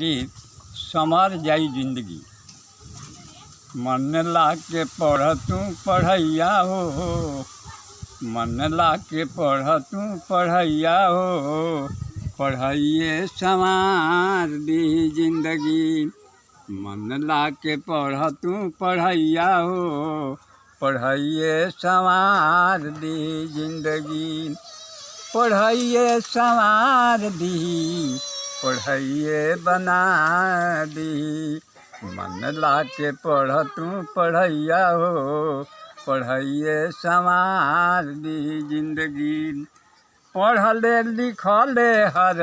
गीत संवर जाई जिंदगी। मन ला के पढ़ तू पढ़ैया हो, मन ला के पढ़ तू पढ़ैया हो, पढ़ैये संवार दी जिंदगी। मन ला के पढ़ तू पढ़ैया हो, पढ़ैये संवार दी जिंदगी। पढ़ैये संवार दी, पढ़ैये बना दी। मन ला के पढ़ तू पढ़ैया हो, पढ़ैये संवार दी जिंदगी। पढ़ले लिखले हर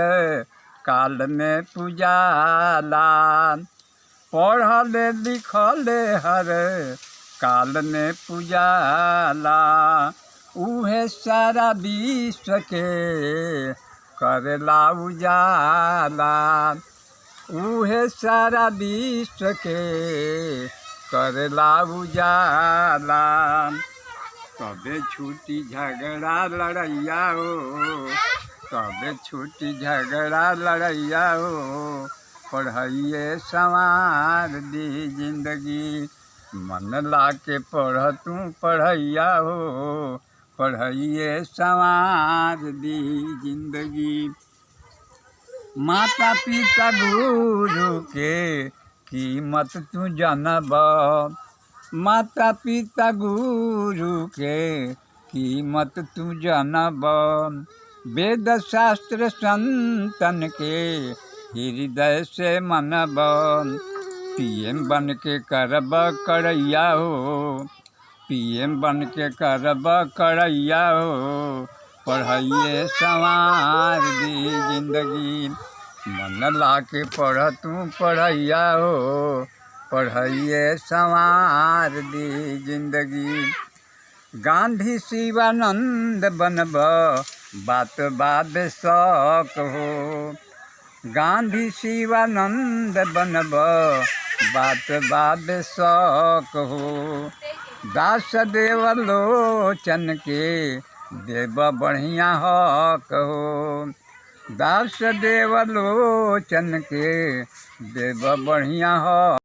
काल में पुजाला, पढ़ले लिखले हर काल में पुजाला। उहे सारा विश्व के करेला उजाला, उहे सारा विश्व के करेला उजाला। तबे छूटी झगड़ा लड़ैया हो, तबे छूटी झगड़ा लड़ैया हो, पढ़ैये संवार दी जिंदगी। मन ला के पढ़ तू पढ़ैया हो, पढ़ैये संवार दी जिंदगी। माता पिता गुरु के कीमत तू जानब, माता पिता गुरु के कीमत तू जानब। वेद शास्त्र संतन के हृदय से मनब। पीएम बन के करब करैया हो, पीएम बन के करब करैया हो, पढ़ैये संवार दी जिंदगी। मन ला के पढ़ तू पढ़ैया हो, पढ़ैये संवार दी जिंदगी। गांधी शिवानंद बनब बात बाब शौक हो, गांधी शिवानंद बनब बात बाब शौक हो। दास देव लोचन के देव बढ़िया हक हो, दास देव लोचन के देव बढ़िया हक।